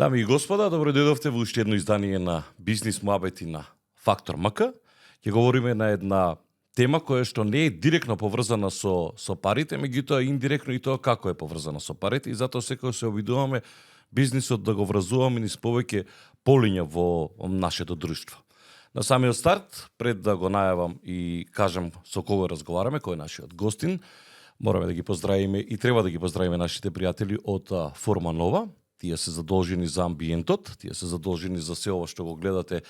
Дами и господа, добро дојдовте во уште едно издание на Бизнис муабети на Фактор МК. Ќе говориме на една тема која што не е директно поврзана со парите, меѓутоа индиректно и тоа како е поврзана со парите, и затоа секој се обидуваме бизнисот да го вразуваме низ повеќе полиња во нашето друштво. На самиот старт, пред да го најавам и кажам со кого разговараме, кој е нашиот гостин, мораме да ги поздравиме и треба да ги поздравиме нашите пријатели од Форма Нова. Тие се задолжени за амбиентот, тие се задолжени за се ова што го гледате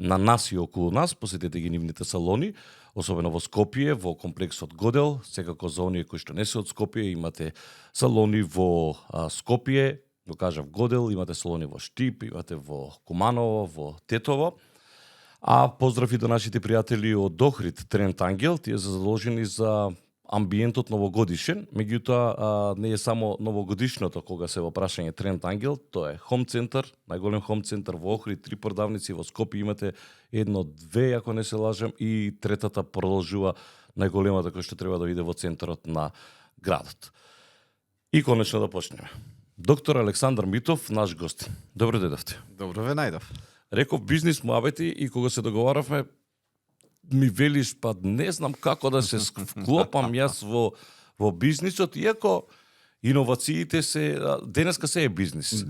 на нас и околу нас. Посетете ги нивните салони, особено во Скопје, во комплексот Годел. Секако за оние кои што не се од Скопје, имате салони во Скопје, го кажав Годел, имате салони во Штип, имате во Куманово, во Тетово. А поздрав и до нашите пријатели од Охрид, Трент Ангел, тие се задолжени за амбиентот новогодишен, меѓутоа не е само новогодишното кога се во прашање Трент Ангел, тоа е хом центар, најголем хом центар во Охрид, 3 продавници, во Скопје имате едно, две, ако не се лажам, и третата продолжува најголемата која што треба да биде во центарот на градот. И конечно да почнеме. Доктор Александар Митов, наш гост. Добро дојдовте. Добро ве најдов. Реков бизнис муабети и кога се договаравме, ми велиш, па не знам како да се вклопам јас во бизнисот, иако иновациите се денеска се е бизнис.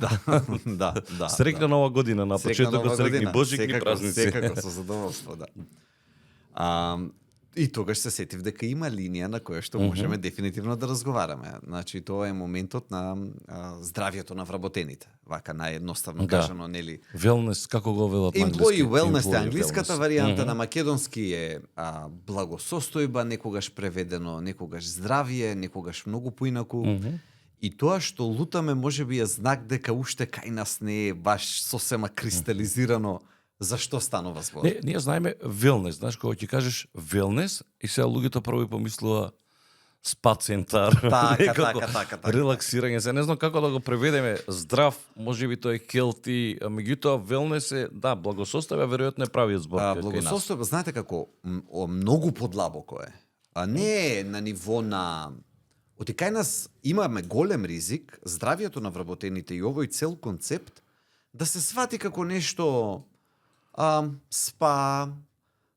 Да. Срекна нова година на почетокот, срекни Божики празници. Секако, со задоволство, да. И тогаш се сетив дека има линија на која што можеме дефинитивно да разговараме. Значи, тоа е моментот на здравјето на вработените. Вака наједноставно кажано, нели? Wellness, како го велат на англиски? Employee wellness е англиската варијанта, на македонски е благосостојба, некогаш преведено, некогаш здравје, некогаш многу поинаку. И тоа што лутаме можеби е знак дека уште кај нас не е баш сосема кристализирано зашто станува збор. Не, ние знаеме wellness, знаеш, кога ќе кажеш wellness, и сега луѓето прво помислува спа центар, Така. релаксирање. Се не знам како да го преведеме здрав, можеби тоа е healthy, меѓутоа wellness е, да, благосостојба веројатно е правиот збор. Благосостојба, знаете како, многу подлабоко е. А не на ниво на... Оти кај нас имаме голем ризик здравјето на вработените и овој цел концепт да се свати како нешто спа,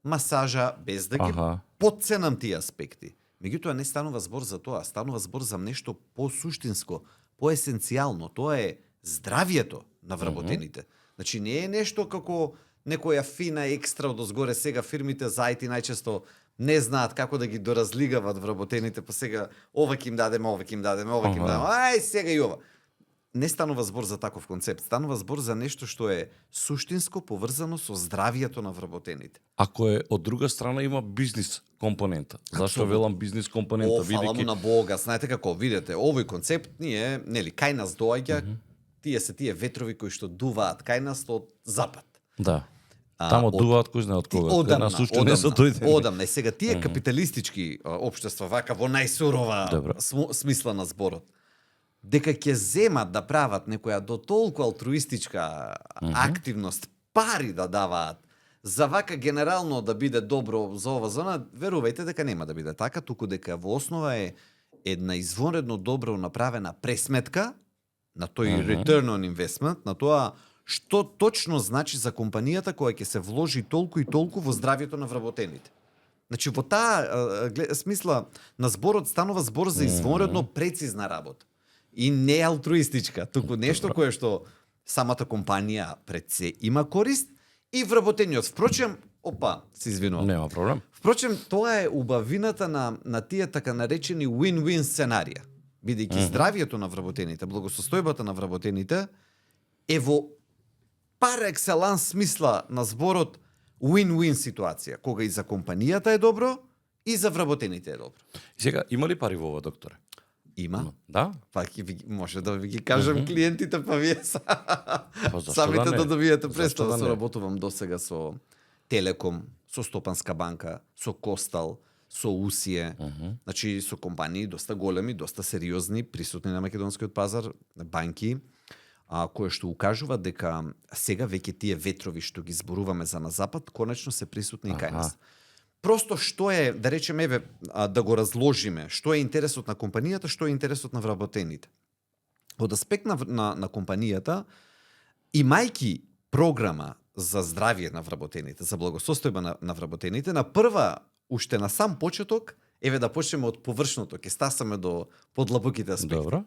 масажа, без да ги подценам тие аспекти. Меѓутоа не станува збор за тоа, станува збор за нешто по-суштинско, по-есенцијално. Тоа е здравјето на вработените. Значи не е нешто како некоја фина екстра одозгоре. Сега фирмите за IT најчесто не знаат како да ги доразлигават вработените, па сега ова ќе им дадеме, ова ќе им дадеме, ова ќе им дадеме, ај сега и ова. Не станува збор за таков концепт, станува збор за нешто што е суштинско поврзано со здравјето на вработените. Ако е од друга страна има бизнис компонента. Зашто велам бизнис компонента? Фала му на Бога, знаете како, видете, овој концепт ние, нели, кај нас доаѓа, тие ветрови кои што дуваат кај нас од запад. Да. Тамо дуваат кој знае од кога. Одамна. Сега тие капиталистички општества, вака во најсурова смисла на зборот, дека ќе земат да прават некоја до толку алтруистичка активност, пари да даваат, за вака генерално да биде добро за ова зона, верувајте дека нема да биде така, туку дека во основа е една извонредно добро направена пресметка на тој return on investment, на тоа што точно значи за компанијата која ќе се вложи толку и толку во здравјето на вработените. Значи, во таа смисла на зборот станува збор за извонредно прецизна работа. И не алтруистичка, туку нешто кое што самата компанија пред се има корист и вработениот. Впрочем, се извинувам. Нема проблем. Впрочем, тоа е убавината на тие така наречени win-win сценарија. Бидејќи здравјето на вработените, благосостојбата на вработените е во пар екселанс смисла на зборот win-win ситуација, кога и за компанијата е добро и за вработените е добро. Сега, има ли пари во ова, докторе? Има. Да? Па може да ви ги кажам клиентите, па вие самите да добиете представа. Соработувам досега со Телеком, со Стопанска банка, со Костал, со Усие. Значи со компании доста големи, доста сериозни, присутни на македонскиот пазар, банки, кои што укажуваат дека сега веќе тие ветрови што ги зборуваме за на запад, конечно се присутни и кај нас. Просто што е, да речеме, да го разложиме, што е интересот на компанијата, што е интересот на вработените. Од аспект на компанијата, Имајки програма за здравје на вработените, за благосостојба на вработените, на прва, уште на сам почеток, еве да почнеме од површното, ќе стасаме до подлабоките аспекти. Добро.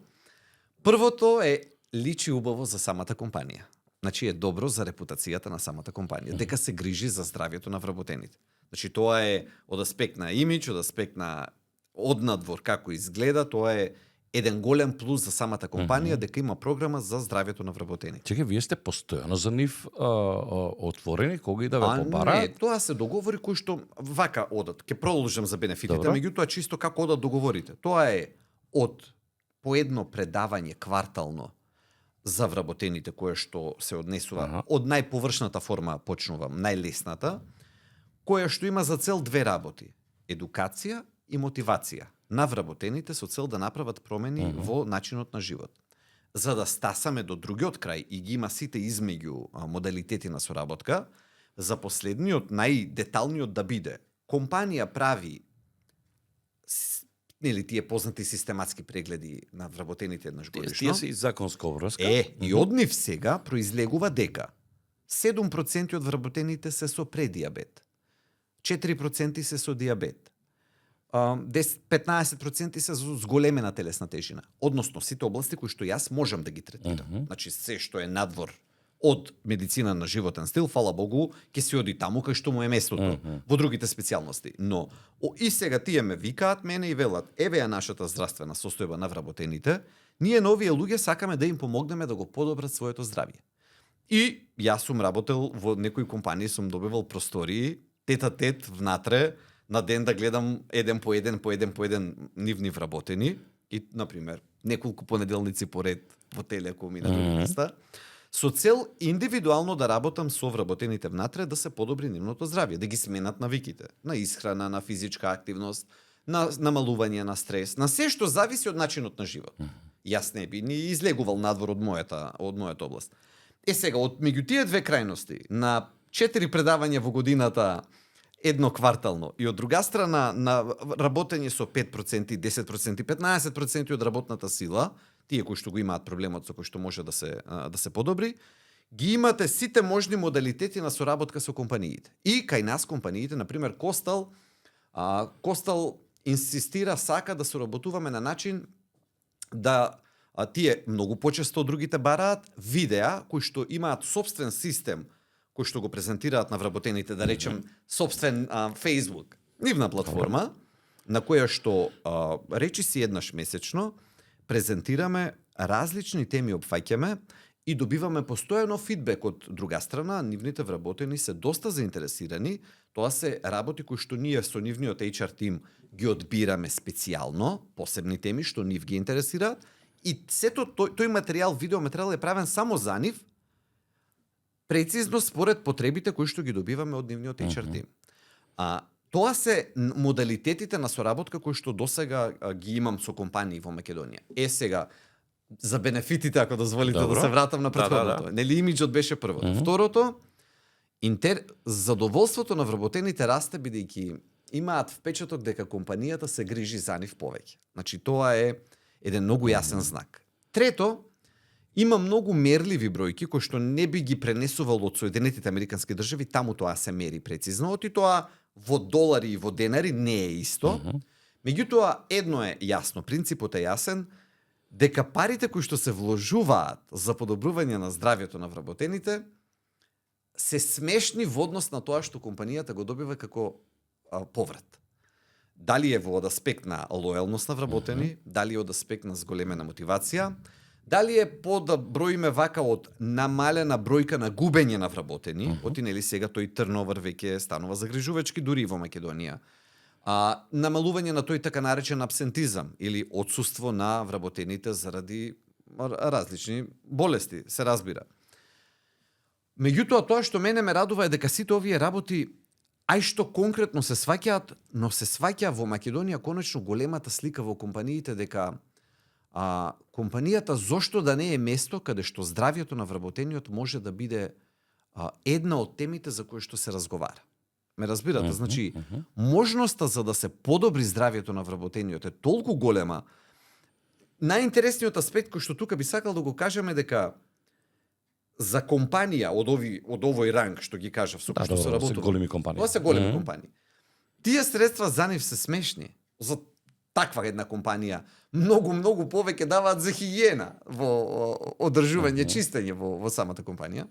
Првото е личи убаво за самата компанија. Значи е добро за репутацијата на самата компанија, дека се грижи за здравјето на вработените. Значи тоа е од аспект на имидж, од аспект на однадвор како изгледа, тоа е еден голем плюс за самата компанија дека има програма за здравјето на вработените. Чекај, вие сте постојано за нив отворени кога и да ве побараат? Не, тоа се договори кои што вака одат. Ќе продолжам за бенефитите, Добро. меѓутоа чисто како одат договорите. Тоа е од по едно предавање квартално за вработените кое што се однесува од најповршната форма почнувам, најлесната, која што има за цел две работи: едукација и мотивација на вработените со цел да направат промени во начинот на живот. За да стасаме до другиот крај и ги има сите измеѓу модалитети на соработка, за последниот, најдеталниот да биде: компанија прави нели тие познати систематски прегледи на вработените еднаш годишно. Тие се и законска обврска. И од нив сега произлегува дека 7% од вработените се со предиабет, 4% се со диабет, 15% се со зголемена телесна тежина. Односно, сите области кои што јас можам да ги третирам. Значи, се што е надвор од медицина на животен стил, фала Богу, ќе се оди таму кај што му е местото, во другите специјалности. Но, и сега тие ме викаат мене и велат: еве ја нашата здравствена состојба на вработените, ние на овие луѓе сакаме да им помогнеме да го подобрат своето здравје. И јас сум работел во некои компании, сум добивал простории, тет-а-тет внатре, на ден да гледам еден по еден нивни вработени и, например, неколку понеделници поред во Телеком и на други места, со цел индивидуално да работам со вработените внатре да се подобри нивното здравје, да ги сменат навиките на исхрана, на физичка активност, на намалување на стрес, на се што зависи од начинот на живот. Јас не би ни излегувал надвор од мојата област. Сега, од меѓу тие две крајности, на 4 предавања во годината едно квартално и од друга страна на работење со 5%, 10%, 15% од работната сила, тие кои што го имаат проблемот со кој што може да се подобри, ги имате сите можни модалитети на соработка со компаниите. И кај нас компаниите, например Костал инсистира, сака да соработуваме на начин да тие многу почесто од другите бараат видеа кои што имаат собствен систем кои што го презентираат на вработените, да речем, собствен Facebook, нивна платформа, на која што речи си еднаш месечно презентираме различни теми, опфаќаме и добиваме постојано фидбек од друга страна. Нивните вработени се доста заинтересирани. Тоа се работи кои што ние со нивниот HR тим ги одбираме специјално, посебни теми што нив ги интересираат, и сето тој материјал, видеоматеријал е правен само за нив, прецизно според потребите кои што ги добиваме од нивниот HR тим. Тоа се модалитетите на соработка кои што досега ги имам со компании во Македонија. Сега, за бенефитите, ако дозволите да се вратам на претходното. Нели имиджот беше првото. Второто, задоволството на вработените расте бидејќи имаат впечаток дека компанијата се грижи за нив повеќе. Значи, тоа е еден многу јасен знак. Трето, има многу мерливи бројки кои што не би ги пренесувал од Соединетите Американски држави, таму тоа се мери прецизно, оти тоа во долари и во денари не е исто. Меѓутоа, едно е јасно, принципот е јасен, дека парите кои што се вложуваат за подобрување на здравјето на вработените се смешни во однос на тоа што компанијата го добива како поврат. Дали е во од аспект на лојалност на вработени, дали е од аспект на зголемена мотивација, дали е да броиме вака од намалена бројка на губење на вработени, оти нели сега тој турновер веќе станува загрижувачки дури во Македонија. Намалување на тој така наречен абсентизам или отсуство на вработените заради различни болести, се разбира. Меѓутоа, тоа што мене ме радува е дека сите овие работи, ај што конкретно се сваќаат, но се сваќа во Македонија конечно големата слика во компаниите дека компанијата зошто да не е место каде што здравјето на вработениот може да биде една од темите за кои што се разговара. Ме разбирате? Значи, можноста за да се подобри здравјето на вработениот е толку голема. Најинтересниот аспект кој што тука би сакал да го кажеме дека за компанија од овој ранг што ги кажав со кои што се добро, се работува. големи компании. Тоа се големи компании. Тие средства за нив се смешни. За таква една компанија многу повеќе даваат за хигиена во одржување, чистење во самата компанија.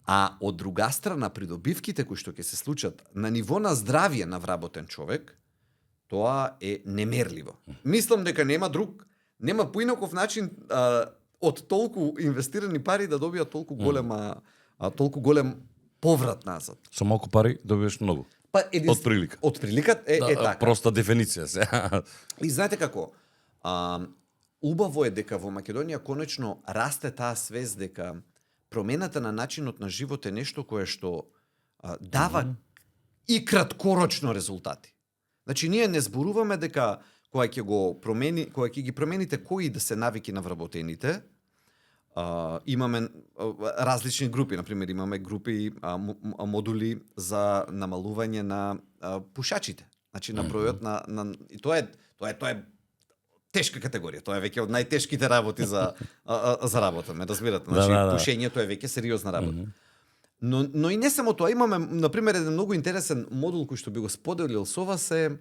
А од друга страна придобивките кои што ќе се случат на ниво на здравје на вработен човек, тоа е немерливо. Мислам дека нема поинаков начин од толку инвестирани пари да добијат толку голем поврат назад. Со малку пари добиваш многу. Па Од прилика. Од прилика е така. Проста дефиниција се. И знаете како? Убаво е дека во Македонија конечно расте таа свест дека промената на начинот на живот е нешто кое што дава и краткорочно резултати. Значи ние не зборуваме дека кога ќе ги промените кои да се навики на вработените, имаме различни групи, например имаме групи модули за намалување на пушачите. Значи на бројот на и тоа е тешка категорија. Тоа е веќе од најтешките работи за работа, ме разбирате. Значи пушењето е веќе сериозна работа. Но и не само тоа, имаме на пример еден многу интересен модул кој што би го споделил со вас е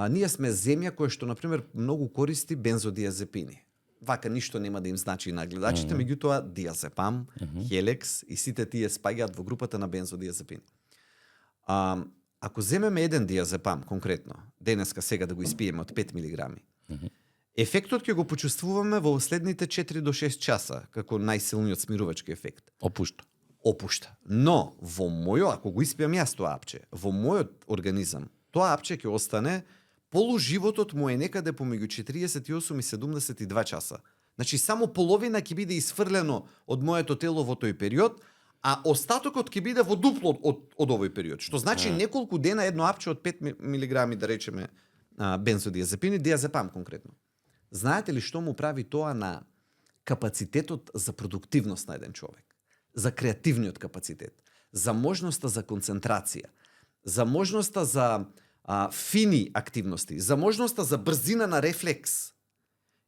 ние сме земја која што на пример многу користи бензодиазепини. Вака ништо нема да им значи на гледачите, меѓутоа диазепам, хелекс и сите тие спаѓаат во групата на бензодиазепини. Ако земеме еден диазепам конкретно, денеска сега да го испиеме од 5 милиграми, ефектот ќе го почувствуваме во следните 4 до 6 часа, како најсилниот смирувачки ефект. Опушта. Но во ако го испиам јас тоа апче, во мојот организам, тоа апче ќе остане полуживотот му е некаде помеѓу 48 и 72 часа. Значи само половина ќе биде исфрлено од моето тело во тој период, а остатокот ќе биде во дупло од овој период. Што значи неколку дена едно апче од 5 милиграми, да речеме, бензодиазепини, диазепам конкретно. Знаете ли што му прави тоа на капацитетот за продуктивност на еден човек? За креативниот капацитет, за можноста за концентрација, за можноста за фини активности, за можноста за брзина на рефлекс.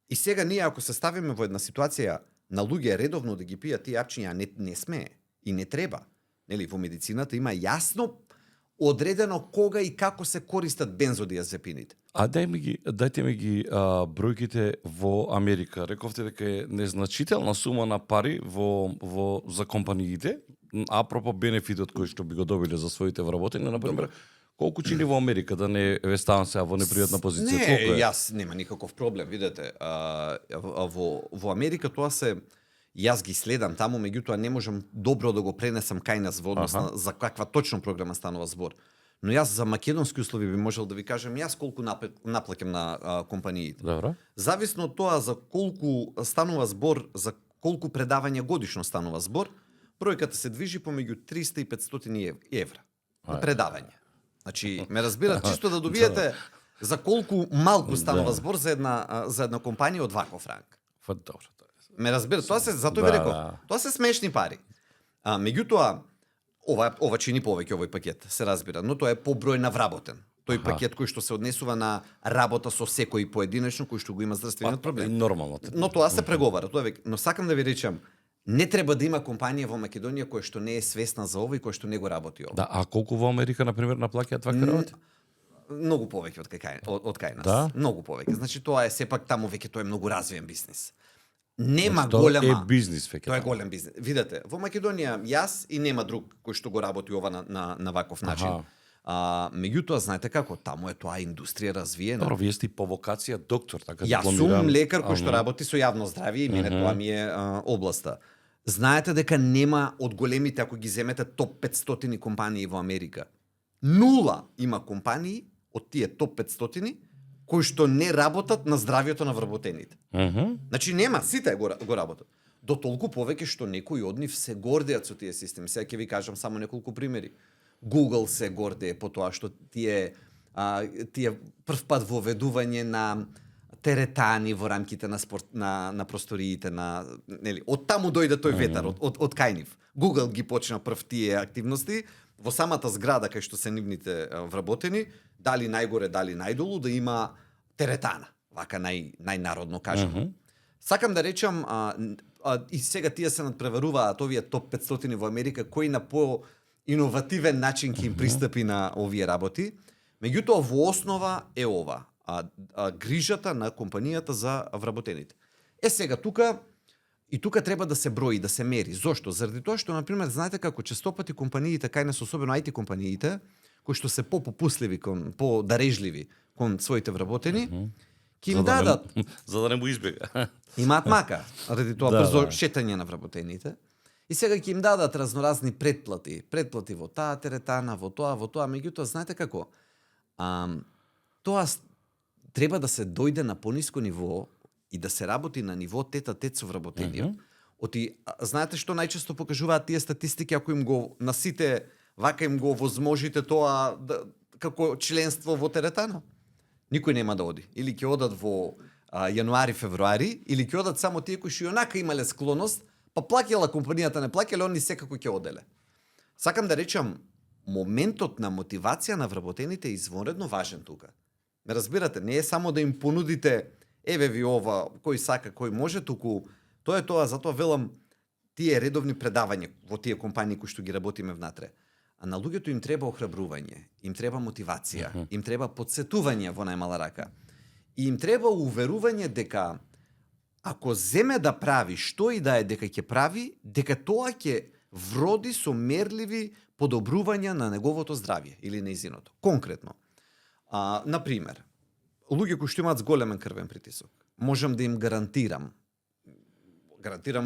И сега ние ако се ставиме во една ситуација на луѓе редовно да ги пијат тие апчиња, не сме и не треба. Нели, во медицината има јасно одредено кога и како се користат бензодиазепините. Дајте ми ги бројките во Америка. Рековте дека е незначителна сума на пари за компаниите, апропо бенефитот кој што би го добиле за своите вработени, например, колку чини во Америка, да не ве ставам сега во непријатна позиција? Не, јас нема никаков проблем, видете. Во Америка тоа се јас ги следам таму, меѓутоа не можам добро да го пренесам кај нас во однос на за каква точно програма станува збор. Но јас за македонски услови би можел да ви кажам јас колку наплаќам на компаниите. Добро. Зависно од тоа за колку станува збор, за колку предавања годишно станува збор, бројката се движи помеѓу 300 и 500 евра на предавање. Значи, ме разбират, чисто да добиете за колку малку станува збор за една компанија од ваков ранг. Добро. Ме разбират, тоа се затоа ви реков. Тоа се смешни пари. Меѓутоа ова чини повеќе овој пакет, се разбира, но тоа е по број на вработен. Тој пакет кој што се однесува на работа со секој поединечно кој што го има здравствениот проблем. Нормално. Но тоа се преговара, тоа веќе. Но сакам да ви речам, не треба да има компанија во Македонија која што не е свесна за ова и која што не го работи ова. Да, а колку во Америка на пример наплаќаат вакви работи? Многу повеќе од кај нас. Да? Многу повеќе. Значи тоа е сепак таму веќе тоа е многу развиен бизнис. Нема Тоа голема. е бизнис веќе. Тоа е голем бизнис. Видете, во Македонија јас и нема друг кој што го работи ова на ваков начин. Меѓутоа, знаете како, таму е тоа индустрија развиена. Добро, вие сте по вокација доктор, така Јас сум лекар кој што работи со јавно здравје и мене тоа ми е областа. Знаете дека нема од големите, ако ги земете топ 500 компании во Америка, 0 има компании од тие топ 500 кои што не работат на здравјето на вработените. Значи нема, сите го работат. До толку повеќе што некои од нив се гордеат со тие системи. Сега ќе ви кажам само неколку примери. Google се гордее по тоа што тие прв пат воведување на теретани во рамките на просториите нели, од таму дојде тој ветар од кај нив. Google ги почна прв тие активности во самата зграда кај што се нивните вработени, дали најгоре, дали најдолу да има теретана, вака најнародно кажано. Сакам да речам, и сега тие се надпреваруваат овие топ 500 во Америка, кој на по-иновативен начин ќе им пристапи на овие работи. Меѓутоа, во основа е ова, грижата на компанијата за вработените. Сега тука треба да се брои, да се мери. Зошто? Заради тоа што, например, знаете како честопати компаниите, кај нас особено IT компаниите, кои што се по-попусливи, по-дарежливи кон своите вработени, ќе им дадат... За да не му избега. Имаат мака, ради тоа брзо шетање на вработените. И сега ќе им дадат разноразни предплати. Предплати во таа теретана, во тоа, меѓутоа, знаете како? Тоа треба да се дојде на пониско ниво и да се работи на ниво тет-а-тет со вработениот. Знаете што најчесто покажуваат тие статистики, ако им го на сите вака им го возможите тоа како членство во теретана? Никој нема да оди. Или ќе одат во јануари-февруари, или ќе одат само тие кои што онака имале склоност, па плаќала компанијата, не плаќале, они секако ќе оделе. Сакам да речам, моментот на мотивација на вработените е извонредно важен тука. Ме разбирате, не е само да им понудите еве ви ова, кој сака, кој може, туку тоа е тоа, затоа велам тие редовни предавања во тие компании кои што ги работиме внатре. А на луѓето им треба охрабрување, им треба мотивација, им треба подсетување во најмала рака. И им треба уверување дека ако земе да прави што и да е дека ќе прави, дека тоа ќе вроди со мерливи подобрувања на неговото здравје или нејзиното. Конкретно. Например, луѓе кои што имаат зголемен крвен притисок, можам да им гарантирам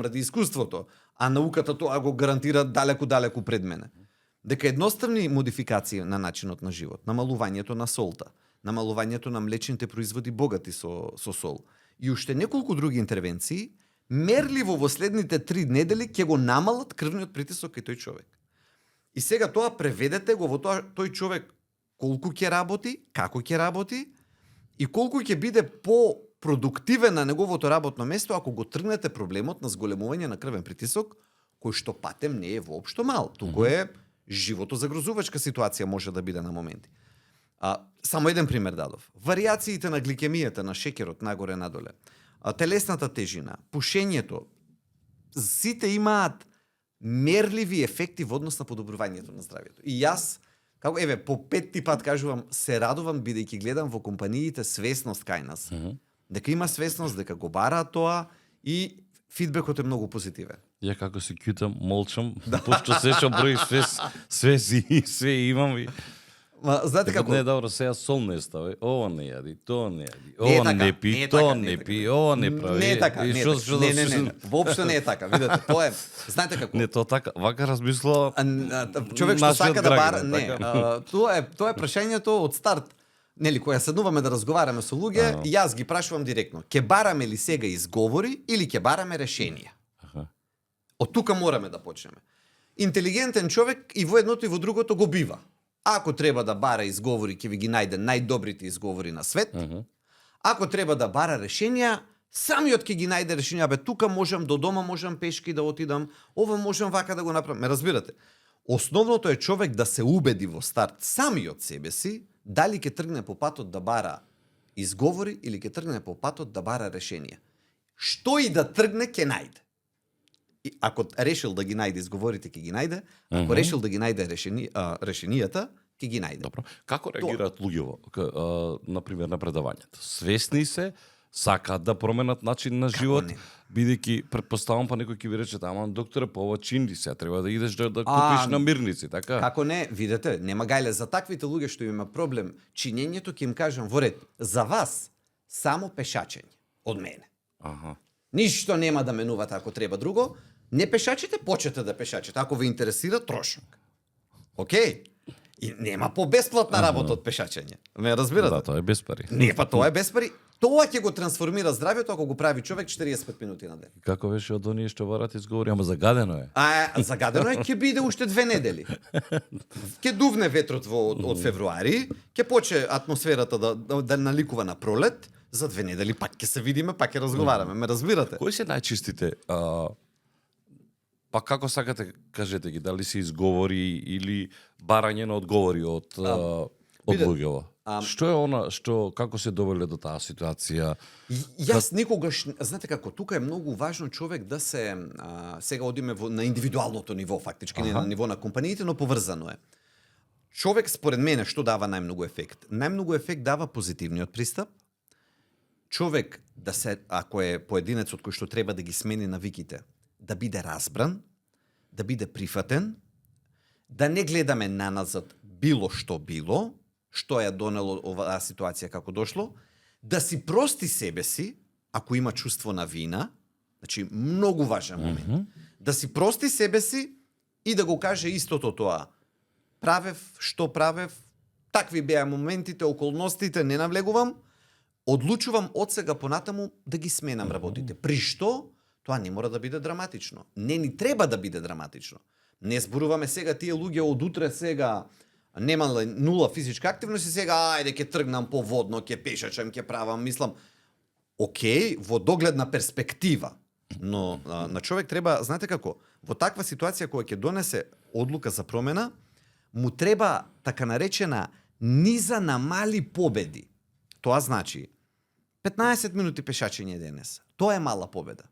ради искуството, а науката тоа го гарантира далеку пред мене, дека едноставни модификации на начинот на живот, намалувањето на солта, намалувањето на млечните производи богати со сол и уште неколку други интервенции, мерливо во следните 3 недели ќе го намалат крвниот притисок кај тој човек. И сега тоа преведете го во тоа тој човек колку ќе работи, како ќе работи и колку ќе биде по-продуктивен на неговото работно место ако го тргнете проблемот на зголемување на крвен притисок, кој што патем не е воопшто мал. Туку е живото загрозувачка ситуација може да биде на моменти. Само еден пример дадов. Вариациите на гликемијата, на шекерот нагоре-надоле, телесната тежина, пушењето, сите имаат мерливи ефекти во однос на подобрувањето на здравјето. И јас, како еве, по 5 пат кажувам, се радувам бидејќи гледам во компаниите свесност кај нас. Дека има свесност, дека го бараат тоа и фидбекот е многу позитивен. Ја како се кјутам, молчам, пошто се што брои све имам и... Знаете како? Не, добро, сега сол не стави, ова не јади, тоа не јади, ова не пи, тоа не пи, ова не прави. Не е така, не, воопшто не е така, видете, тоа е, знаете како? Не, тоа така, вака размислува човек што сака да бара, не, тоа е прашањето од старт. Нели, кога седнуваме да разговараме со луѓе, јас ги прашувам директно, ќе бараме ли сега изговори или ќе бараме решенија? Од тука мораме да почнеме. Интелигентен човек и во едното и во другото го бива. Ако треба да бара изговори, ќе ви ги најде најдобрите изговори на свет. Ако треба да бара решенија, самиот ќе ги најде решенија. Бе, тука можам до дома, можам пешки да отидам, ова можам вака да го направам. Ме разбирате? Основното е човек да се убеди во старт самиот себе си, дали ќе тргне по патот да бара изговори или ќе тргне по патот да бара решенија. Што и да тргне, ќе најде. И ако решил да ги најде изговорите, ќе ги најде. Ако решил да ги најде решенијата, ќе ги најде. Добро. Како реагираат луѓето, например, на предавањето? Свесни се, сакаат да променат начин на живот, бидејќи претпоставам па некој ќе ви рече, ама докторе, по ова чинди се, треба да идеш да купиш намирници, така? Како не, видете, нема гајле за таквите луѓе што има проблем чинењето, ќе им кажам во ред, за вас само пешачење од мене. Ништо нема да менувате ако треба друго. Не пешачите, почете да пешачите. Ако ве интересира, трошок. Океј? И нема по-бесплатна работа од пешачење. Ме разбирате? Да, тоа е без пари. Не, па тоа е без пари. Тоа ќе го трансформира здравјето ако го прави човек 45 минути на ден. Како беше од оние што барат изговори, ама загадено е. Загадено е, ќе биде уште 2 недели. Ќе дувне ветрот од февруари, ќе почне атмосферата да наликува на пролет, за 2 недели пак ќе се видиме, пак ќе разговараме. Ме разбирате? Кои се најчистите па како сакате, кажете ги, дали се изговори или барање на одговори од луѓето? Што е она, како се довеле до таа ситуација? Јас никогаш, знаете како, тука е многу важно човек да се, сега одиме на индивидуалното ниво, фактички, не на ниво на компаниите, но поврзано е. Човек, според мене, што дава најмногу ефект? Најмногу ефект дава позитивниот пристап. Човек, да се, ако е поединец од кој што треба да ги смени навиките, да биде разбран, да биде прифатен, да не гледаме наназад било, што ја донело оваа ситуација како дошло, да си прости себе си, ако има чувство на вина, значи многу важен момент, да си прости себе си и да го каже истото тоа. Правев, што правев, такви беа моментите, околностите, не навлегувам, одлучувам од сега понатаму да ги сменам работите. При што? Тоа не мора да биде драматично. Не ни треба да биде драматично. Не зборуваме сега тие луѓе од утре сега немале нула физичка активност и сега ајде ќе тргнам по водно, ќе пешачам, ќе правам, мислам. Океј, во догледна перспектива. Но на човек треба, знаете како, во таква ситуација која ќе донесе одлука за промена, му треба така наречена низа на мали победи. Тоа значи 15 минути пешачење денес. Тоа е мала победа.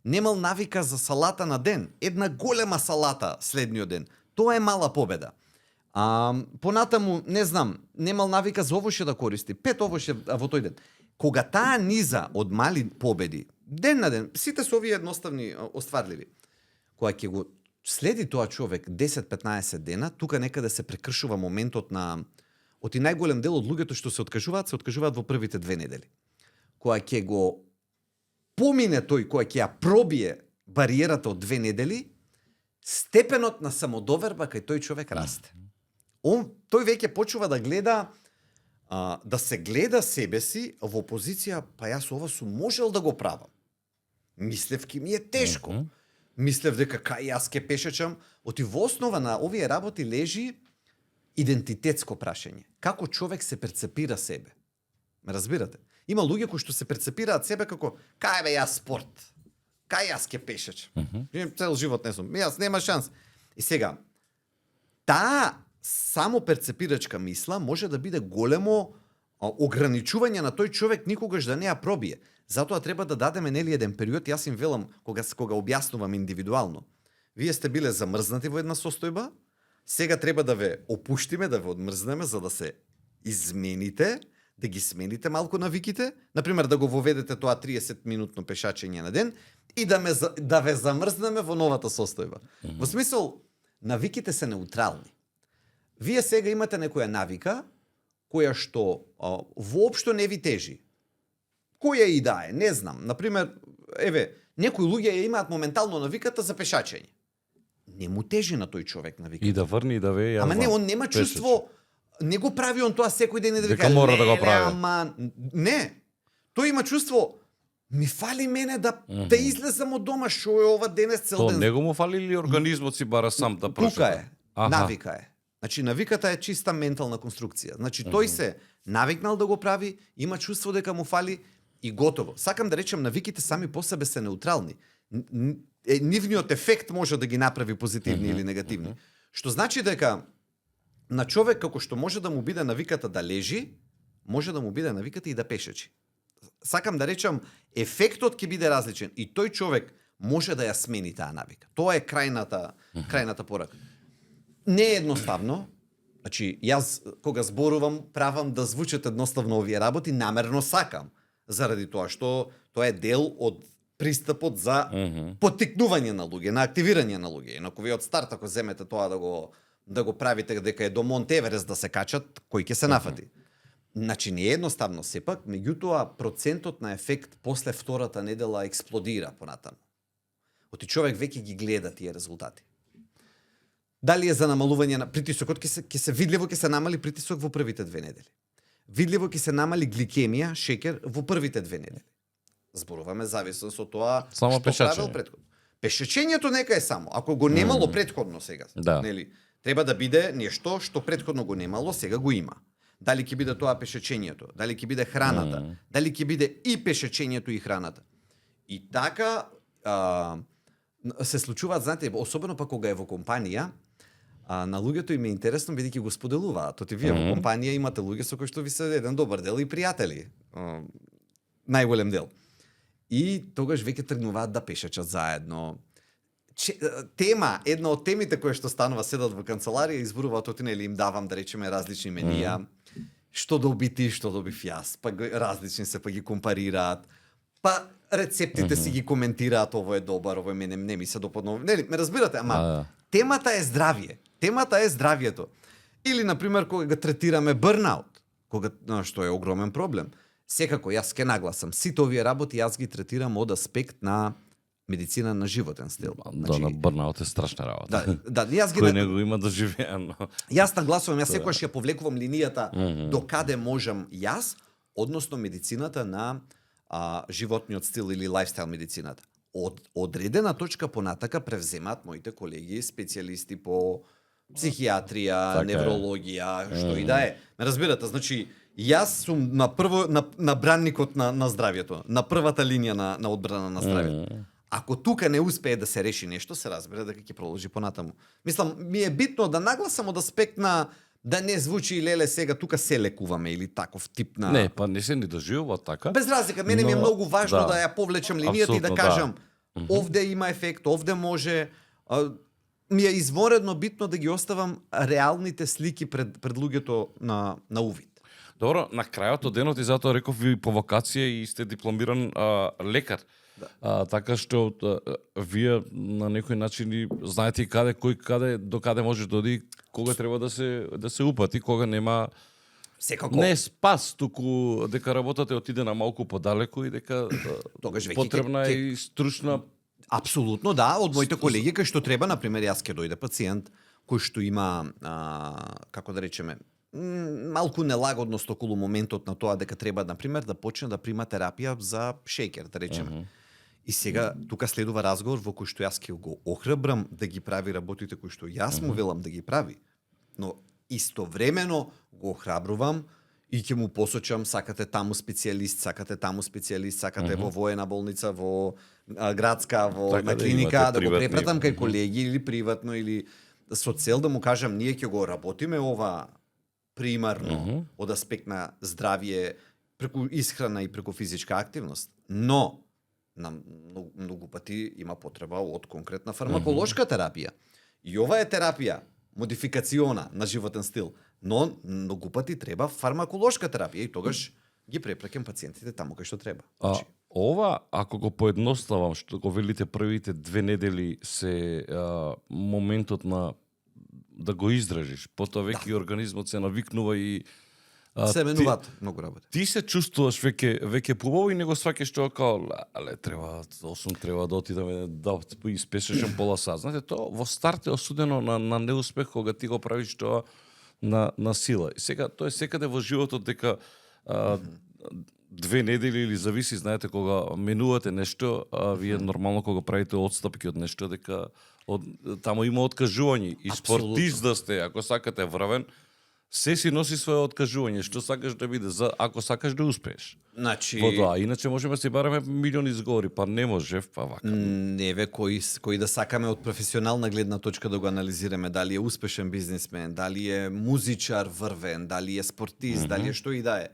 Немал навика за салата на ден, една голема салата следниот ден. Тоа е мала победа. Понатаму, не знам, немал навика за овоше да користи, 5 овоше во тој ден. Кога таа низа од мали победи, ден на ден, сите се овие едноставни, остварливи, кога ќе го следи тоа човек 10-15 дена, тука некаде се прекршува моментот на оти најголем дел од луѓето што се откажуваат во првите 2 недели. Кога ќе го помине тој, кога ќе ја пробие бариерата од 2 недели, степенот на самодоверба кај тој човек расте. Тој веќе почува да гледа, да се гледа себе си во позиција, па јас ова сум можел да го правам. Мислев ки ми е тешко. Мислев дека кај јас ке пешачам. Оти во основа на овие работи лежи идентитетско прашање. Како човек се перцепира себе? Ме разбирате? Има луѓе кои што се перцепираат себе како кај бе јас спорт. Кај јас ке пешачам. Цел живот не сум. Јас нема шанс. И сега, таа само перцепирачка мисла може да биде големо ограничување на тој човек никогаш да не ја пробие. Затоа треба да дадеме нели еден период, јас им велам кога објаснувам индивидуално. Вие сте биле замрзнати во една состојба, сега треба да ве опуштиме, да ве одмрзнеме за да се измените, да ги смените малку навиките, например да го воведете тоа 30-минутно пешачење на ден и да ве замрзнеме во новата состојба. Во смисол, навиките се неутрални. Вие сега имате некоја навика која што воопшто не ви тежи. Која и да е, не знам. Например, некои луѓе ја имаат моментално навиката за пешачење. Не му тежи на тој човек навиката. И да врни и да ве ја. Ама не, он нема чувство, не го прави он тоа секој ден и да дека мора да го прави. Не. Тој има чувство, ми фали мене да излезам од дома, шо е ова денес цел ден. То него му фали или организмот си бара сам да прошета? Тука е. Навика е. Значи, навиката е чиста ментална конструкција. Значи, тој се навикнал да го прави, има чувство дека му фали и готово. Сакам да речем, навиките сами по себе се неутрални. Нивниот ефект може да ги направи позитивни или негативни. Што значи дека на човек како што може да му биде навиката да лежи, може да му биде навиката и да пешачи. Сакам да речем, ефектот ќе биде различен и тој човек може да ја смени таа навика. Тоа е крајната порака. Не е едноставно. Значи, јас кога зборувам, правам да звучат едноставно овие работи, намерно сакам. Заради тоа што тоа е дел од пристапот за поттикнување на луѓе, на активирање на луѓе. Инаку вие од старт ако земете тоа да го правите дека е до Монт Еверест да се качат, кој ќе се нафати. Значи не е едноставно сепак, меѓутоа процентот на ефект после втората недела експлодира понатаму. Оти човек веќе ги гледа тие резултати. Дали е за намалување на притисокот, ќе се видливо ќе се намали притисок во првите 2 недели. Видливо ќе се намали гликемија, шекер во првите 2 недели. Зборуваме зависност од тоа само што правил претходно. Пешачењето нека е само, ако го немало претходно сега, нели? Треба да биде нешто што претходно го немало, сега го има. Дали ќе биде тоа пешачењето, дали ќе биде храната, дали ќе биде и пешачењето и храната. И така се случуваат, знаете, особено па кога е во компанија, А на луѓето им е интересно бидејќи го споделуваат. Оти вие во компанија имате луѓе со кои што ви се еден добар дел и пријатели. Најголем дел. И тогаш веќе тргнуваат да пешачат заедно. Тема, една од темите кои што станува седат во канцеларија, изборуваат оти нели им давам да речеме различни менија. Што доби ти, што добив јас, па различни се па ги компарираат. Па рецептите си ги коментираат, ово е добар, ово мене не ми се допаднува. Нели, ме разбирате, ама темата е здравје. Темата е здравјето. Или на пример кога го третираме бърнаут, кога што е огромен проблем. Секако јас ке нагласам, сите овие работи јас ги третирам од аспект на медицина на животен стил. Да, на бърнаут е страшна работа. Да, јас ги Кој не го има да живее, но... Јас нагласувам, јас секогаш ја повлекувам линијата до каде можам јас, односно медицината на животниот стил или лайфстайл медицината. Од одредена точка понатака превземаат моите колеги специјалисти по психијатрија, неврологија, што и да е. Ме разбирате, значи јас сум на бранникот на здравјето, на првата линија на одбрана на здравјето. Ако тука не успее да се реши нешто, се разбира дека ќе продолжи понатаму. Мислам, ми е битно да нагласам од аспект на да не звучи леле сега тука се лекуваме или таков тип на... Не, па не се ни доживува така. Без разлика, мене ми е многу важно да ја повлечам линијата и да кажам овде има ефект, овде може... Ми е изворедно битно да ги оставам реалните слики пред луѓето на увид. Добро, на крајот од денот и затоа реков ви по вакација и сте дипломиран лекар. Така што вие на некој начин знаете и до каде може да оди, кога треба да се упати, кога нема секако не спас, туку дека работата отиде на малку подалеку и дека тогаш потребна е и стручна. Апсолутно да, од моите колеги кај што треба, на пример, јас ќе дојде пациент кој што има како да речеме малку нелагодност околу моментот на тоа дека треба, на пример, да почне да прима терапија за шеќер, да речеме. И сега тука следува разговор во кој што јас ќе го охрабрам да ги прави работите кои што јас му велам да ги прави. Но истовремено го охрабрувам и ќе му посочам сакате таму специјалист, сакате во воена болница, во градска, на клиника, да го препратам кај колеги или приватно или со цел да му кажам ние ќе го работиме ова примарно од аспект на здравје преку исхрана и преку физичка активност. Но на многу пати има потреба од конкретна фармаколошка терапија. И ова е терапија модификациона на животен стил, но многу пати треба фармаколошка терапија и тогаш ги препраќам пациентите таму кај што треба. Ова, ако го поедноставам, што го велите првите 2 недели се моментот на да го издржиш, потоа веќе организмот се навикнува и се менуваат многу работи. Ти се чувствуваш веќе побаво и не го сваќаш тоа као треба да отидеме да испешешам пола сат. Знаете, тоа во старт е осудено на неуспех кога ти го правиш тоа на сила. И сега тоа е секаде во животот дека 2 недели или зависи, знаете, кога менувате нешто, вие нормално кога правите отстапки од нешто, дека таму има откажување. И спортист да сте, ако сакате врвен, се си носи свое откажување, што сакаш да биде, ако сакаш да успееш. Значи, во тоа, иначе можеме да се бараме милиони изговори, па не можев, па вака. Не ве кој да сакаме од професионална гледна точка да го анализираме, дали е успешен бизнисмен, дали е музичар врвен, дали е спортист, дали е што и да е.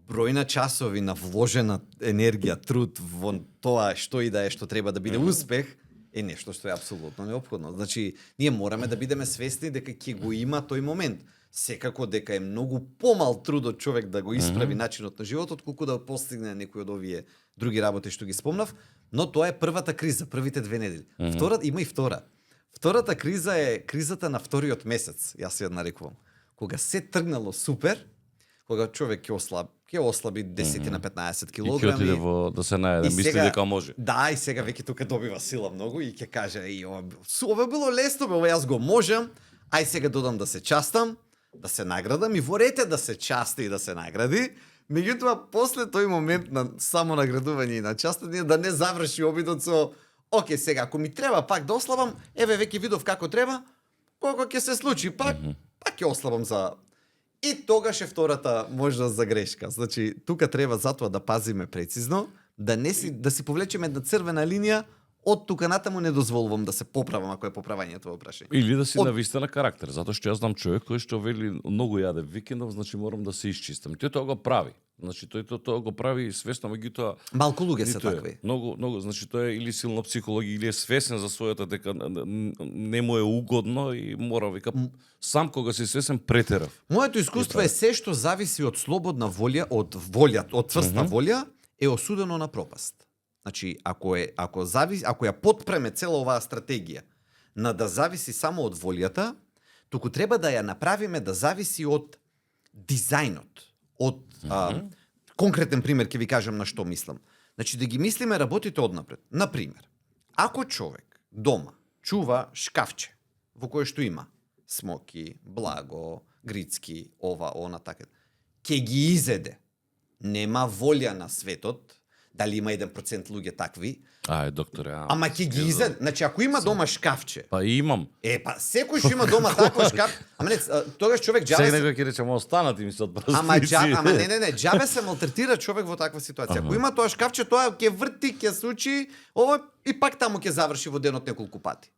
Број на часови на вложена енергија, труд во тоа што и да е што треба да биде успех е нешто што е апсолутно неопходно. Значи, ние мораме да бидеме свесни дека ќе го има тој момент. Секако дека е многу помал труд од човек да го исправи начинот на животот, колку да постигне некој од овие други работи што ги спомнав, но тоа е првата криза, првите 2 недели. Има и втора. Втората криза е кризата на вториот месец, јас ја нарекувам. Кога се тргнало супер, кога човек ќе ослаби 10 на 15 килограми. И ќе отиде да се најде, мисли дека може. Да, и сега веќе тука добива сила многу и ќе каже, ова било лесно, ова јас го можам, ај сега додам да се частам, да се наградам и ворете да се части и да се награди. Меѓутоа, после тој момент на само наградување и на частење, да не заврши обидот со оке, сега, ако ми треба пак да ослабам, еве веќе видов како треба, кога ќе се случи пак ќе ослабам за... И тогаш е втората можност за грешка. Значи, тука треба затоа да пазиме прецизно, да си повлечеме една црвена линија од тука натаму не дозволувам да се поправам ако е поправањето во прашање. Или да си навистина карактер, затоа што јас знам човек кој што вели многу јаде викендов, значи морам да се исчистам. Тој тоа го прави. Значи тој го прави свесно, меѓутоа Малку луѓе се такви. Многу, значи тој е или силна психологија или е свесен за својата дека не му е угодно и мора вика сам кога си свесен претерав. Моето искуство е се што зависи од слободна волја, од цврста волја е осудено на пропаст. Значи ако ја потпреме цела оваа стратегија на да зависи само од волјата, туку треба да ја направиме да зависи од дизајнот. Од конкретен пример ќе ви кажам на што мислам. Значи да ги мислиме работите однапред. Например, ако човек дома чува шкафче во кое што има смоки, благо, грицки, ова, она, така, ќе ги изеде. Нема волја на светот, дали има 1% луѓе такви. Докторе, Ама ќе ги изеде. Значи ако има дома шкафче. Па имам. Па секој што има дома таков шкаф, ама не, тогаш човек џабе. Сега некој ќе рече, останати ми се од простици. Ама не, џабе се малтретира човек во таква ситуација. Ако има тоа шкафче, тоа ќе врти, ќе сучи, ова и пак таму ќе заврши во денот неколку пати.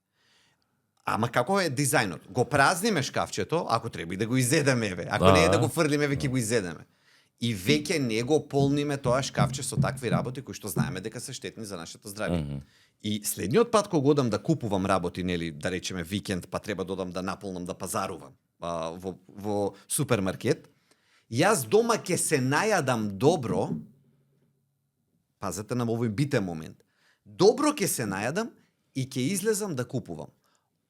Ама како е дизајнот? Го празниме шкафчето, ако треба и да го изедеме, ако не е да го фрлиме, ќе го изедеме. И веќе не го полниме тоа шкафче со такви работи кои што знаеме дека се штетни за нашето здравје. И следниот пат кога одам да купувам работи, нели, да речеме викенд, па треба да одам да наполнам, да пазарувам во супермаркет, јас дома ќе се најадам добро, пазете на овој битен момент, добро ќе се најадам и ќе излезам да купувам.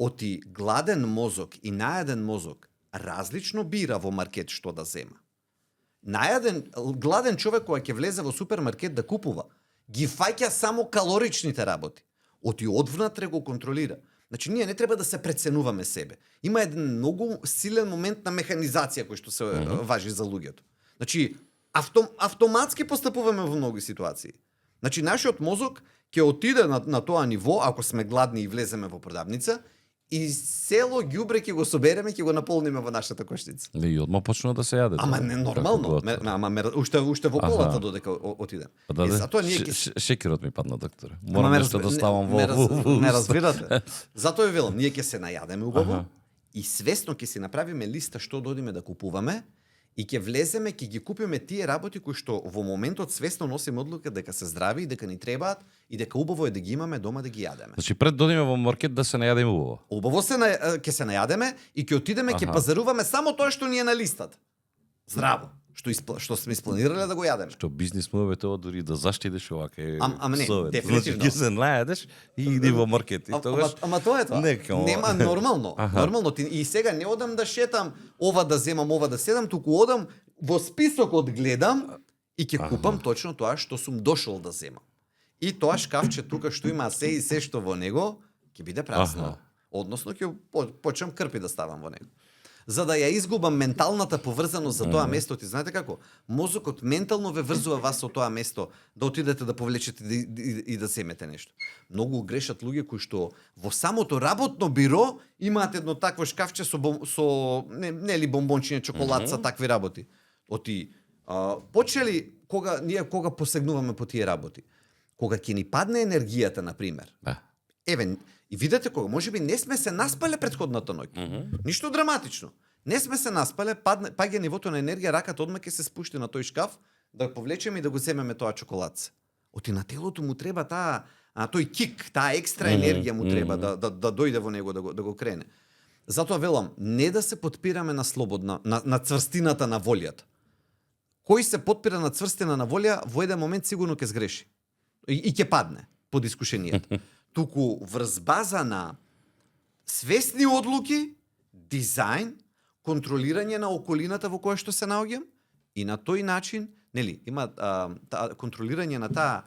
Оти гладен мозок и најаден мозок различно бира во маркет што да зема. Гладен човек кој ќе влезе во супермаркет да купува, ги фаќа само калоричните работи. Оти одвнатре го контролира. Значи ние не треба да се преценуваме себе. Има еден многу силен момент на механизација кој што се важи за луѓето. Значи автоматски постапуваме во многу ситуации. Значи нашиот мозок ќе отиде на тоа ниво ако сме гладни и влеземе во продавница и село ѓубре ќе го собереме, ќе го наполниме во нашата кошница. И одма почна да се јаде. Ама не нормално. Уште во колата додека отидем. Затоа ние шекерот ми падна, докторе. Морам нешто да ставам во. Не разбирате. Затоа ви велам, ние ќе се најадеме убаво и свесно ќе си направиме листа што додиме да купуваме и ќе влеземе, ќе ги купиме тие работи кои што во моментот свесно носиме одлука дека се здрави и дека ни требаат и дека убаво е да ги имаме дома да ги јадеме. Значи пред додиме во маркет да се најадеме убаво. Убаво ќе се најадеме и ќе отидеме, ќе пазаруваме само тоа што ни е на листата. Здраво. Што сме испланирале да го јадеме. Што бизнис мовете ова дури да заштедиш овака е. Ама не, Значи дефинитивно. ќе се најадеш и иди во маркет и тогаш. Ама тоа е тоа. Нема нормално. Нормално и сега не одам да шетам ова да земам, ова да седам, туку одам во списокот гледам и ќе купам точно тоа што сум дошол да земам. И тоа шкафче тука што има се и се што во него ќе биде празно. Односно ќе почнам крпи да ставам во него. За да ја изгубам менталната поврзаност за тоа место, ти знаете како? Мозокот ментално ве врзува вас со тоа место да отидете да повлечете и да земете нешто. Многу грешат луѓе кои што во самото работно биро имаат едно такво шкафче со нели бомбончиња, чоколадца, такви работи. Почели кога посегнуваме по тие работи? Кога ќе ни падне енергијата, на пример. И видете кога, можеби не сме се наспале претходната ноќ. Ништо драматично. Не сме се наспале, паѓа нивото на енергија, раката одма ќе се спушти на тој шкаф, да повлечеме и да го земеме тоа чоколадце. Оти на телото му треба тој кик, таа екстра енергија му треба да дојде во него, да го крене. Затоа велам, не да се подпираме на слободна, на цврстината на волјата. Кој се подпира на цврстина на волја, во еден момент сигурно ќе сгреши. И ќе падне под искушението. Туку врз база на свесни одлуки, дизајн, контролирање на околината во која што се наоѓам и на тој начин, нели, има контролирање на таа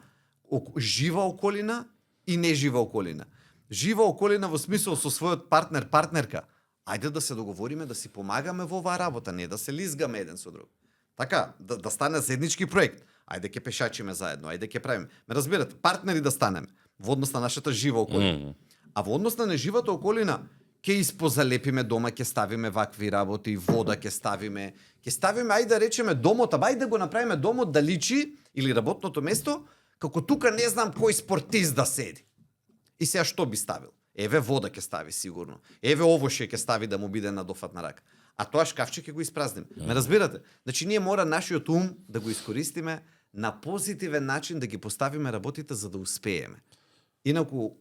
жива околина и нежива околина. Жива околина во смисол со својот партнер, партнерка. Ајде да се договориме да си помагаме во оваа работа, не да се лизгаме еден со друг. Така, да стане заеднички проект. Ајде ќе пешачиме заедно, ајде ќе правиме. Ме разбирате, партнери да станеме во однос на нашата жива околина. А во однос на неживата околина ќе испозалепиме дома, ќе ставиме вакви работи, вода ќе ставиме, ајде да речеме домот, ајде да го направиме домот да личи или работното место како тука не знам кој спортист да седи. И сега што би ставил? Еве вода ќе стави сигурно. Еве овоше ќе стави да му биде на дофатна рака. А тоа шкафче ќе го испразним. Ме разбирате? Значи ние мора нашиот ум да го искористиме на позитивен начин, да ги поставиме работите за да успееме. Инаку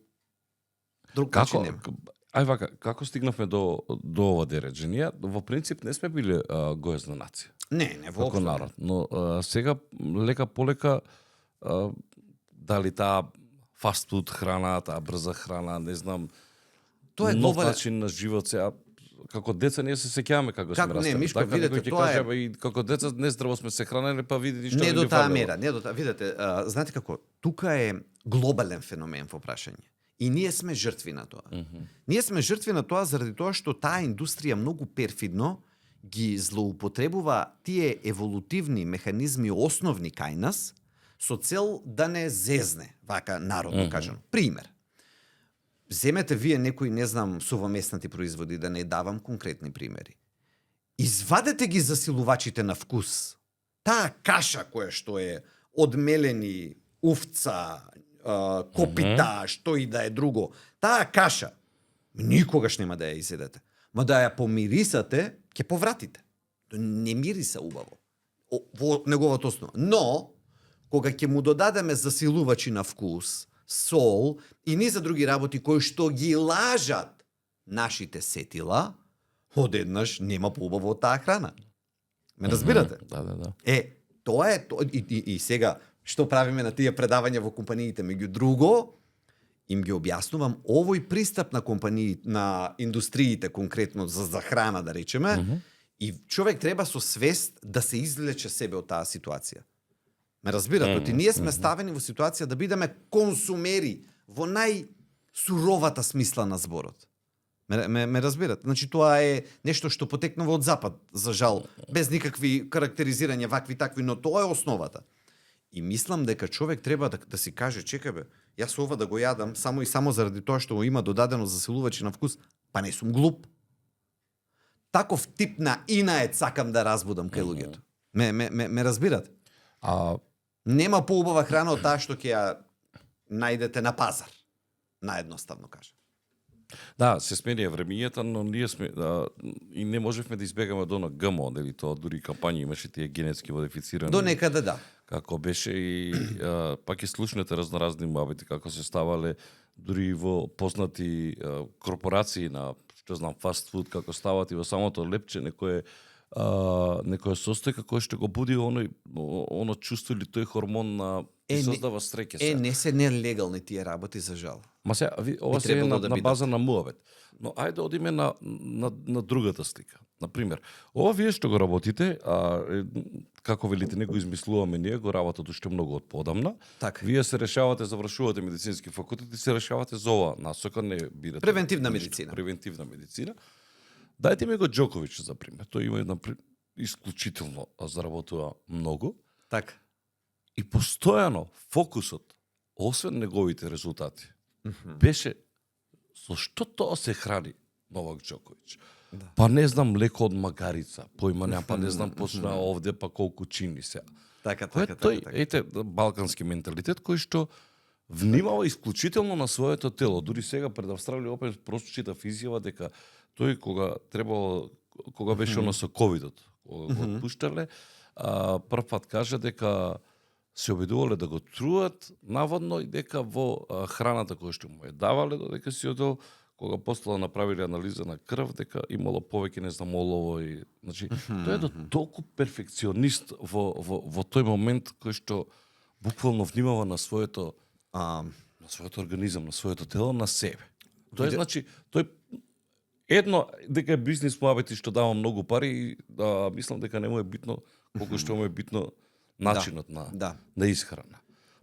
друг начин нема. Ај вака, како стигнавме до ова дереджи? Ние во принцип не сме били гоезна нација. Не, Како воопшто. народ. Но сега лека полека дали таа фастфуд храна, таа брза храна, не знам, Тоа е нов глобален начин на живот сега. Како деца ние се сеќаваме како сме Како не, растали. Мишко, Така, видете, некој ќе тоа е- каже, и како деца нездраво сме се хранели, па види ништо не ни до таа фалело. мера, не до таа. Видете, знаете како, тука е глобален феномен во прашање. И ние сме жртви на тоа. Ние сме жртви на тоа заради тоа што таа индустрија многу перфидно ги злоупотребува тие еволутивни механизми основни кај нас со цел да не зезне, вака народно кажано. Пример. Земете вие некои, не знам, сувоместнати производи, да не давам конкретни примери. Извадете ги засилувачите на вкус. Таа каша која што е одмелени увца, копита, што и да е друго. Таа каша никогаш нема да ја изедете. Ма да ја помирисате, ќе повратите. Не мириса убаво. Во неговата основа. Но, кога ќе му додадеме засилувачи на вкус, сол и низа други работи кои што ги лажат нашите сетила, одеднаш нема поубаво од таа храна. Ме разбирате? Да. Тоа е и сега што правиме на тие предавања во компаниите, меѓу друго, им ги објаснувам овој пристап на компании, на индустриите конкретно за храна да речеме, и човек треба со свест да се извлече себе од таа ситуација. Ме разбирате? Ние сме ставени во ситуација да бидеме консумери во најсуровата смисла на зборот. Ме разбирате? Значи тоа е нешто што потекнува од запад, за жал, без никакви карактеризирања вакви такви, но тоа е основата. И мислам дека човек треба да си каже, чекај бе, јас ова да го јадам само и само заради тоа што има додадено засилувачи на вкус, па не сум глуп. Таков тип на инаец сакам да разбудам кај луѓето. Ме разбирате? Нема поубава храна од таа што ќе ја најдете на пазар. Наедноставно кажам. Да, се сменија времињата, но ние сме и не можевме да избегаме до ГМО, нели тоа дури кампања имаше тие генетски модифицирани. До некаде да. Како беше и пак и слушнете разноразни муабети како се ставале дури во познати корпорации на што знам фастфуд, како стават и во самото лепче некое состојка кој што го буди оно чувство или тој хормон на и создава среќа се. Не се нелегални тие работи за жал. Ма се ова се е на база на муабет. Но ајде одиме на другата слика. Например, ова вие што го работите, како велите, не го измислуваме ние, го работат уште многу од подамна. Така. Вие се решавате, завршувате медицински факултет и се решавате за ова насока, не бирате. Превентивна медицина. Превентивна медицина. Дајте ми го Џокович за пример. Тој има една исклучително заработува многу. Така. И постојано фокусот, освен неговите резултати, беше со што тоа се храни Новак Џокович. Да. Па не знам млеко од магарица, појма нема, па не знам почна овде, па колку чини се. Така. Ете, балкански менталитет кој што внимава исклучително на своето тело. Дури сега пред Австралија опет просто читав изјава дека тој кога беше оно со ковидот, кога го отпуштале, прв пат кажа дека се обидувале да го труат наводно и дека во храната која што му ја давале додека си одел, кога после направиле анализа на крв, дека имало повеќе не знам олово и значи тој е до толку перфекционист во тој момент кој што буквално внимава на своето организам, на своето тело, на себе. Тоа значи тој едно дека е бизнис муабети што дава многу пари и мислам дека не му е битно колку што му е битно начинот на исхрана.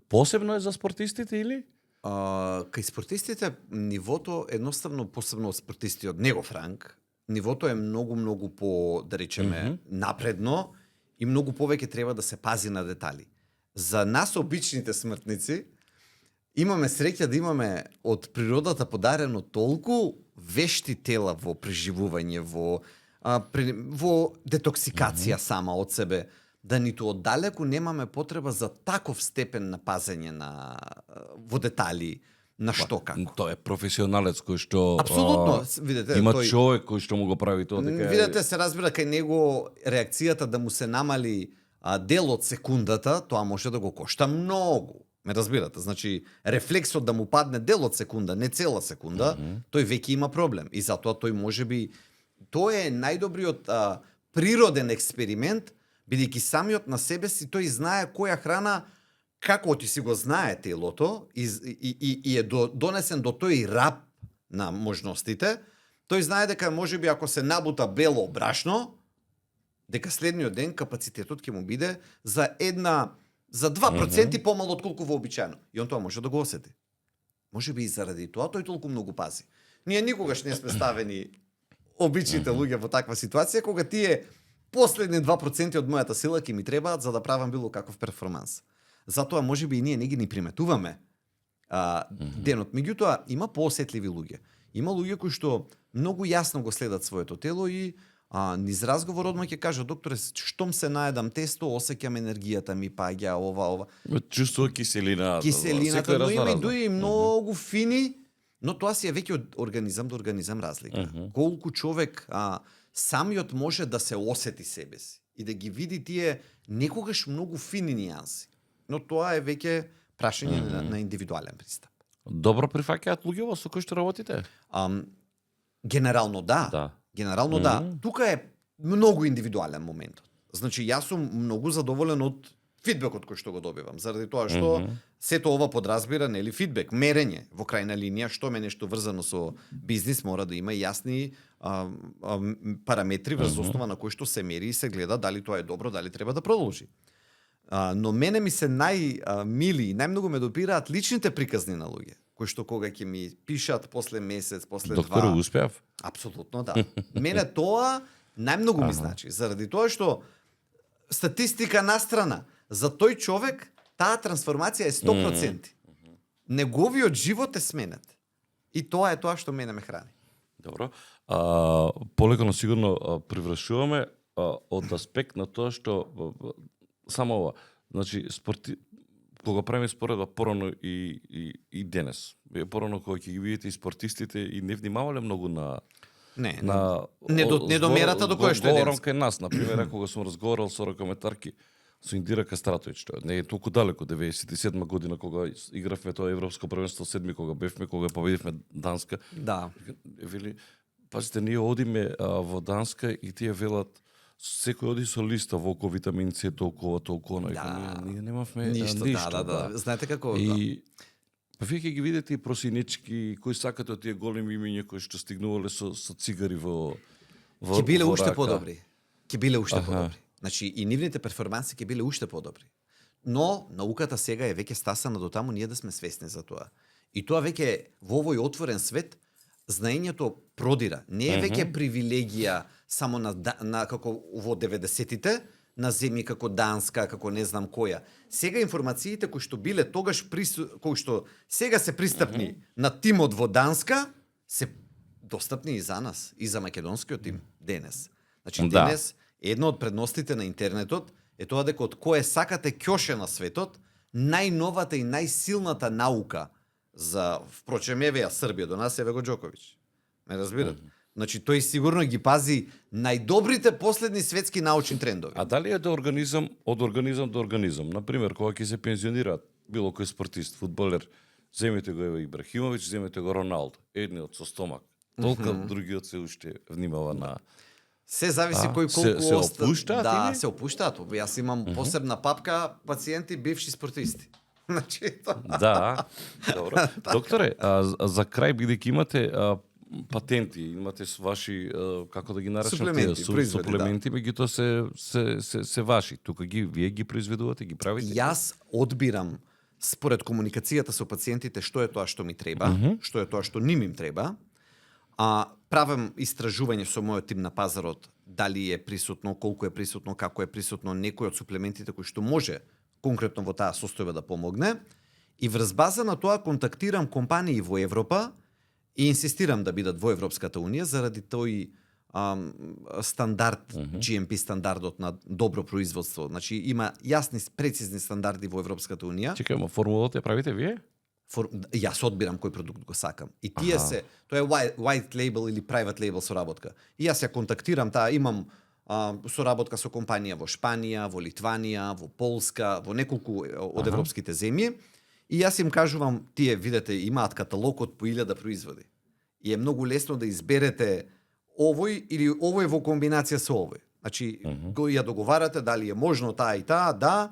Посебно е за спортистите или? Кај спортистите нивото едноставно, посебно спортисти од негов ранг, нивото е многу по, да речеме, напредно и многу повеќе треба да се пази на детали. За нас обичните смртници имаме среќа да имаме од природата подарено толку вешти тела во преживување, во детоксикација сама од себе, да ниту оддалеку немаме потреба за таков степен на пазење во детали, на што како. Тој е професионалец кој што Апсолутно, видите, има тој човек кој што му го прави тоа дека видите, се разбира кај него реакцијата да му се намали дел од секундата, тоа може да го кошта многу. Ме разбирате? Значи, рефлексот да му падне дел од секунда, не цела секунда, тој веќе има проблем. И затоа тој можеби тоа е најдобриот природен експеримент, бидејќи самиот на себе си тој знае која храна како ти си го знае телото и е донесен до тој рап на можностите, тој знае дека можеби ако се набута бело брашно, дека следниот ден капацитетот ќе му биде за 2% помало отколку вообичаено. И он тоа може да го осети. Можеби и заради тоа тој толку многу пази. Ние никогаш не сме ставени обичните луѓе во таква ситуација кога тие последни 2% од мојата сила ќе ми требаат за да правам било каков перформанс. Затоа можеби и ние не ги приметуваме денот. Меѓутоа има поосетливи луѓе. Има луѓе кои што многу јасно го следат своето тело и низ разговор одма ќе кажа, докторе, штом се наедам тесто, осеќам енергијата ми паѓа, ова. Чувствува киселина. Киселината, но има и дуи многу фини, но тоа си е веќе од организам до организам разлика. Колку човек самиот може да се осети себе си и да ги види тие некогаш многу фини нијанси. Но тоа е веќе прашање на индивидуален пристап. Добро прифаќаат луѓе со кои што работите? Генерално да. Генерално да. Тука е многу индивидуален моментот. Значи, јас сум многу задоволен од фидбекот кој што го добивам, заради тоа што сето ова подразбира, нели, фидбек, мерење во крајна линија, што ме нешто врзано со бизнис мора да има јасни параметри врз основа на кои што се мери и се гледа дали тоа е добро, дали треба да продолжи. Но мене ми се најмили и најмногу ме допираат личните приказни на луѓе, кои што кога ќе ми пишат после месец, после Доктор, два. успеав? Апсолутно да. Мене тоа најмногу ми значи, заради тоа што статистика настрана, за тој човек таа трансформација е 100%. Неговиот живот е сменет. И тоа е тоа што мене ме храни. Добро. Полека, но сигурно привршуваме од аспект на тоа што само ова. Значи, кога правиме споредба порано и денес, порано кога ќе ги видите и спортистите и не внимавале многу на недомерата до која што е говорам денес. кај нас, на пример, кога сум разговарал со ракометарки со Индира Кастратовиќ, тоа не е толку далеко, 97 година кога игравме тоа европско првенство, седми кога бевме, кога победивме Данска. Да. Вели, пазите, ние одиме во Данска и тие велат секој оди со листа во витамин С толкова. Ние немавме ништо. Да. Знаете како? И вие ќе ги видите и просинички кои сакате од тие големи имиња кои што стигнувале со цигари во ќе биле уште рака. подобри. Ќе биле уште подобри. Значи и нивните перформанси ќе биле уште подобри. Но науката сега е веќе стасана до таму ние да сме свесни за тоа. И тоа веќе во овој отворен свет знаењето продира. Не е веќе привилегија само на како во 90-тите, на земји како Данска, како не знам која. Сега информациите кои што биле тогаш кои што сега се пристапни на тимот во Данска се достапни и за нас, и за македонскиот тим денес. Значи денес едно од предностите на интернетот е тоа дека од кое сакате ќоше на светот, најновата и најсилната наука за, впрочем, еве ја Србија до нас, еве го Џоковиќ. Ме разбирате? Значи, тој сигурно ги пази најдобрите последни светски научни трендови. А дали е до организам до организам? Например, кога ќе се пензионираат било кој спортист, фудбалер, земете го Ева Ибрахимовиќ, земете го Роналдо, едниот со стомак, толку другиот се уште внимава на... Се зависи кој колку се опуштаат да, или? се опуштаат. Јас имам посебна папка пациенти бивши спортисти. Значи, Да, добро. Докторе, за крај, бидејќи имате патенти, имате ваши, како да ги наречам, суплементи, меѓутоа се ваши. Тука вие ги произведувате, ги правите? Јас одбирам според комуникацијата со пациентите што е тоа што ми треба, што е тоа што ним им треба. Правам истражување со мојот тим на пазарот, дали е присутно, колку е присутно, како е присутно некој од суплементите кои што може конкретно во таа состојба да помогне. И врз база на тоа контактирам компании во Европа и инсистирам да бидат во Европската Унија заради тој стандард, GMP стандардот на добро производство. Значи има јасни, прецизни стандарди во Европската Унија. Чекајмо, формулата ја правите вие? Јас одбирам кој продукт го сакам. И тие тоа е white label или private label соработка. И јас ја контактирам имам соработка со компанија во Шпанија, во Литванија, во Полска, во неколку од европските земји. И јас им кажувам, тие, видете, имаат каталог од по 1000 производи. И е многу лесно да изберете овој или овој во комбинација со овој. Значи, го ја договарате дали е можно таа и таа, да,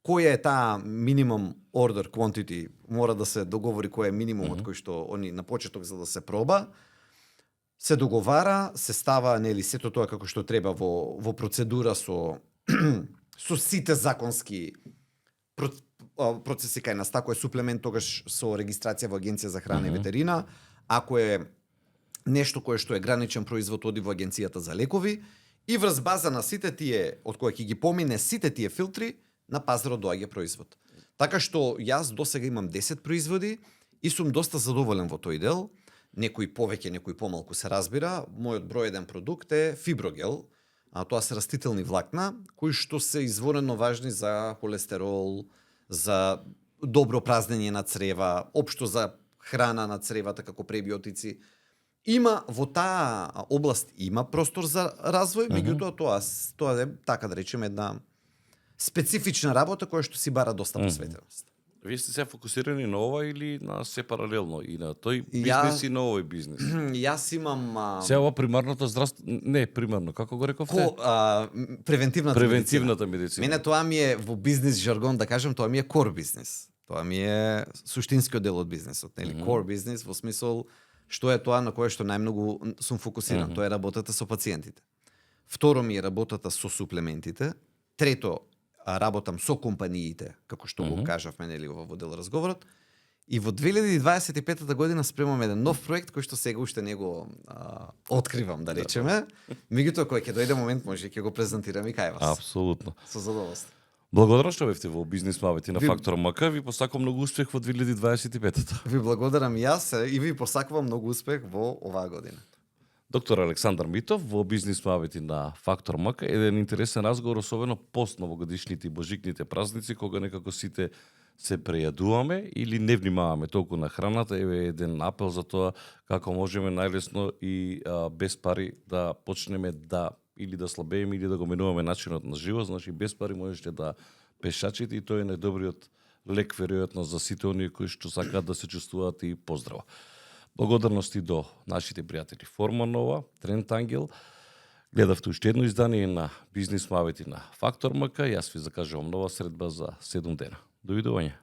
која е таа минимум order quantity, мора да се договори кој е минимумот кој што они на почеток за да се проба, се договара, се става нели сето тоа како што треба во процедура со со сите законски процеси кај нас, тако е суплемент тогаш со регистрација во Агенција за храна и ветерина, ако е нешто кое што е граничен производ оди во Агенцијата за лекови и врз база на сите тие од кои ќе ги помине сите тие филтри на пазарот доаѓа производ. Така што јас досега имам 10 производи и сум доста задоволен во тој дел. Некои повеќе, некои помалку се разбира. Мојот број 1 продукт е фиброгел. Тоа се растителни влакна кои што се изворено важни за холестерол, за добро празнење на црева, општо за храна на цревата како пребиотици. Има во таа област има простор за развој, меѓутоа тоа е така да речеме една специфична работа која што си бара доста посветеност. Вие сте се фокусирани на ова или на се паралелно и на тој бизнис и на овој бизнис? Јас имам Се ова примарното здравство, не примарно, како го рековте? Превентивната медицина. Мене тоа ми е во бизнис жаргон да кажам, тоа ми е core бизнис. Тоа ми е суштинскиот дел од бизнисот, нели? Core бизнис во смисол што е тоа на кое што најмногу сум фокусиран, тоа е работата со пациентите. Второ ми е работата со суплементите. Трето, работам со компаниите, како што го кажавме нели во дел разговорот. И во 2025 година спремам еден нов проект кој што сега уште не го откривам, да речеме. Меѓутоа кој ќе дојде момент може ќе го презентирам и кај вас. Апсолутно. Со задоволство. Благодарам што бевте во бизнис мабети на Фактор МК. Ви посакувам многу успех во 2025-та. Ви благодарам и јас и ви посакувам многу успех во оваа година. Доктор Александар Митов во бизнис мабети на Фактор МК. Еден интересен разговор, особено пост новогодишните и божикните празници, кога некако сите се прејадуваме или не внимаваме толку на храната. Еве еден апел за тоа како можеме најлесно и без пари да почнеме да или да слабееме или да го менуваме начинот на живот. Значи без пари можете да пешачите и тој е најдобриот лек веројатно за сите оние кои што сакаат да се чувствуваат и поздраво. Благодарности до нашите пријатели Форма Нова, Трент Ангел. Гледавте уште едно издание на Бизнис мабети на Фактор МК. Јас ви закажувам нова средба за 7 дена. Довидување.